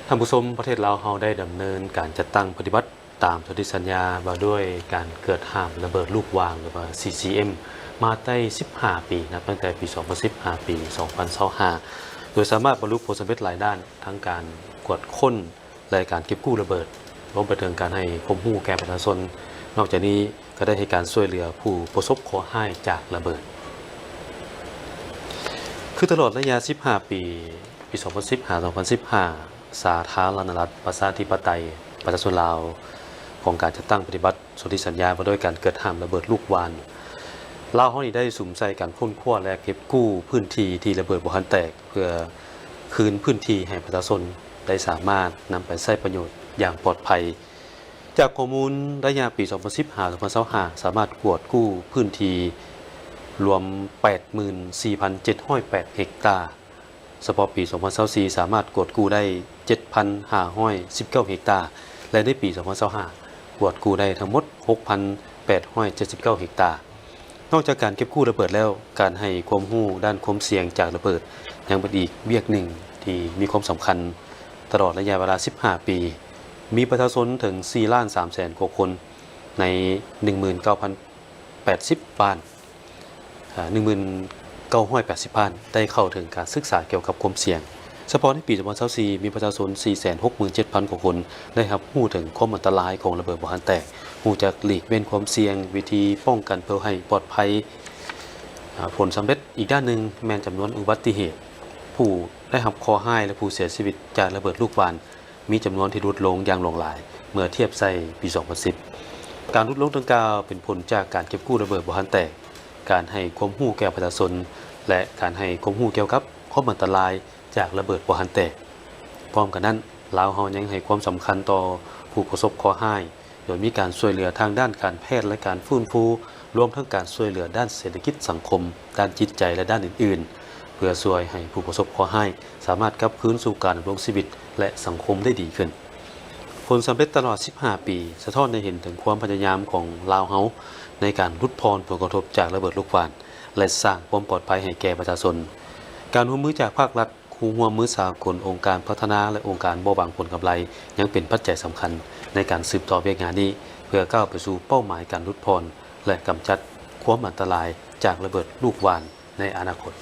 ທ່ານຜູ້ຊົມ, ປະເທດລາວເຮົາໄດ້ດຳເນີນການຈັດຕັ້ງປະຕິບັດຕາມສົນທິສັນຍາວ່າດ້ວຍການເກີດຫ້າມລະເບີດລູກຫວ່ານ ຫຼືວ່າ ຊີຊີເອັມ ມາໄດ້ສິບຫ້າປີ, ນັບຕັ້ງແຕ່ປີສອງພັນສິບຫາປີສອງພັນຊາວຫ້າ ໂດຍສາມາດບັນລຸຜົນສຳເລັດຫຼາຍດ້ານ, ທັງການກວດຄົ້ນ ແລະ ການເກັບກູ້ລະເບີດ, ລວມໄປເຖິງການໃຫ້ຄວາມຮູ້ແກ່ປະຊາຊົນ. ນອກຈາກນີ້ກໍໄດ້ໃຫ້ການຊ່ວຍເຫຼືອຜູ້ປະສົບເຄາະຮ້າຍຈາກລະເບີດ. ຄືຕະຫຼອດໄລຍະສິບຫ້າປີ, ປີສອງພັນສິບຫາສອງພັນສິບຫ້າ ສາທາລະນະລັດ ປະຊາທິປະໄຕ ປະຊາຊົນລາວ ຂອງການຈັດຕັ້ງປະຕິບັດສົນທິສັນຍາວ່າດ້ວຍການເກີດຫ້າມລະເບີດລູກຫວ່ານ, ລາວເຮົານີ້ໄດ້ສຸມໃສ່ການຄົ້ນຄວ້າ ແລະ ເກັບກູ້ພື້ນທີ່ທີ່ລະເບີດບໍ່ທັນແຕກ ເພື່ອຄືນພື້ນທີ່ໃຫ້ປະຊາຊົນໄດ້ສາມາດນຳໄປໃຊ້ປະໂຫຍດຢ່າງປອດໄພ. ຈາກຂໍ້ມູນໄລຍະປີສອງພັນສິບຫາສອງພັນຊາວຫ້າ ສາມາດກວດກູ້ພື້ນທີ່ລວມແປດໝື່ນສີ່ພັນເຈັດຮ້ອຍແປດເຮັກຕາ, ສະເພາະປີສອງພັນຊາວສີ່ ສາມາດກວດກູ້ໄດ້ເຈັດພັນຫ້າຮ້ອຍສິບເກົ້າເຮັກຕາ ແລະ ໃນປີສອງພັນຊາວຫ້າ ກວດກູ້ໄດ້ທັງໝົດຫົກພັນແປດຮ້ອຍເຈັດສິບເກົ້າເຮັກຕາ. ນອກຈາກການເກັບກູ້ລະເບີດແລ້ວ, ການໃຫ້ຄວາມຮູ້ດ້ານຄວາມສ່ຽງຈາກລະເບີດ ຍັງເປັນອີກວຽກໜຶ່ງທີ່ມີຄວາມສຳຄັນ. ຕະຫຼອດໄລຍະເວລາສິບຫ້າປີ, ມີປະຊາຊົນເຖິງສີ່ລ້ານສາມແສນກວ່າຄົນ ໃນໜຶ່ງໝື່ນເກົ້າພັນແປດສິບບ້ານ, ເອີ່ ໜຶ່ງໝື່ນເກົ້າຮ້ອຍແປດສິບບ້ານ ໄດ້ເຂົ້າເຖິງການສຶກສາກ່ຽວກັບຄວາມສ່ຽງ. ສະເພາະໃນປີສອງພັນຊາວສີ່ ມີປະຊາຊົນສີ່ແສນຫົກໝື່ນເຈັດພັນກວ່າຄົນ ໄດ້ຮັບຮູ້ເຖິງຄວາມອັນຕະລາຍຂອງລະເບີດບໍ່ທັນແຕກ, ຮູ້ຈັກຫຼີກເວັ້ນຄວາມສ່ຽງ, ວິທີປ້ອງກັນເພື່ອໃຫ້ປອດໄພ. ອາ, ຜົນສຳເລັດອີກດ້ານໜຶ່ງແມ່ນຈຳນວນອຸບັດຕິເຫດ, ຜູ້ໄດ້ຮັບເຄາະຮ້າຍ ແລະ ຜູ້ເສຍຊີວິດຈາກລະເບີດລູກຫວ່ານ ມີຈຳນວນທີ່ຫຼຸດລົງຢ່າງຫຼວງຫຼາຍເມື່ອທຽບໃສ່ປີສອງພັນສິບ. ການຫຼຸດລົງດັ່ງກ່າວເປັນຜົນຈາກການເກັບກູ້ລະເບີດບໍ່ທັນແຕກ, ການໃຫ້ຄວາມຮູ້ແກ່ປະຊາຊົນ ແລະ ການໃຫ້ຄວາມຮູ້ກ່ຽວກັບຄວາມອັນຕະລາຍຈາກລະເບີດບໍ່ທັນແຕກ. ພ້ອມກັນນັ້ນ, ລາວເຮົາຍັງໃຫ້ຄວາມສຳຄັນຕໍ່ຜູ້ປະສົບເຄາະຮ້າຍ, ໂດຍມີການຊ່ວຍເຫຼືອທາງດ້ານການແພດ ແລະ ການຟື້ນຟູ, ລວມທັງການຊ່ວຍເຫຼືອດ້ານເສດຖະກິດສັງຄົມ, ດ້ານຈິດໃຈ ແລະ ດ້ານອື່ນໆ, ເພື່ອຊ່ວຍໃຫ້ຜູ້ປະສົບເຄາະຮ້າຍສາມາດກັບຄືນສູ່ການດຳລົງຊີວິດ ແລະ ສັງຄົມໄດ້ດີຂຶ້ນ. ຜົນສຳເລັດຕະຫຼອດສິບຫ້າປີ ສະທ້ອນໃຫ້ເຫັນເຖິງຄວາມພະຍາຍາມຂອງລາວເຮົາໃນການຫຼຸດຜ່ອນຜົນກະທົບຈາກລະເບີດລູກຫວ່ານ ແລະ ສ້າງຄວາມປອດໄພໃຫ້ແກ່ປະຊາຊົນ. ການຮ່ວມມືຈາກພາກລັດ, ຄູ່ຮ່ວມມືສາກົນ, ອົງການພັດທະນາ ແລະ ອົງການບໍ່ຫວັງຜົນກຳໄລ ຍັງເປັນປັດໄຈສຳຄັນໃນການສືບຕໍ່ວຽກງານນີ້ ເພື່ອກ້າວໄປສູ່ເປົ້າໝາຍການຫຼຸດຜ່ອນ ແລະ ກຳຈັດຄວາມອັນຕະລາຍຈາກລະເບີດລູກຫວ່ານໃນອະນາຄົດ.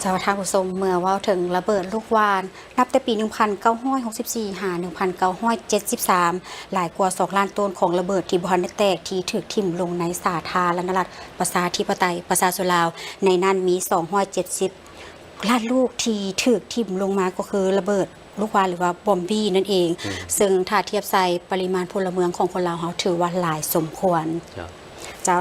ເຈົ້າ, ທ່ານຜູ້ຊົມ, ເມື່ອເວົ້າເຖິງລະເບີດລູກຫວ່ານ, ນັບແຕ່ປີໜຶ່ງພັນເກົ້າຮ້ອຍຫົກສິບສີ່ ຫາ ໜຶ່ງພັນເກົ້າຮ້ອຍເຈັດສິບສາມ ຫຼາຍກວ່າສອງລ້ານໂຕນຂອງລະເບີດທີ່ບໍ່ທັນໄດ້ແຕກ ທີ່ຖືກຖິ້ມລົງໃນສາທາລະນະລັດ ປະຊາທິປະໄຕ ປະຊາຊົນລາວ, ໃນນັ້ນມີສອງຮ້ອຍເຈັດສິບ ລ້ານລູກທີ່ຖືກຖິ້ມລົງມາກໍຄືລະເບີດລູກຫວ່ານ ຫຼືວ່າບອມບີນັ້ນເອງ, ອືມ ເຊິ່ງຖ້າທຽບໃສ່ປະລິມານພົນລະເມືອງຂອງຄົນລາວເຮົາ ຖືວ່າຫຼາຍສົມຄວນ. ເຈົ້າ. ເຈົ້າ.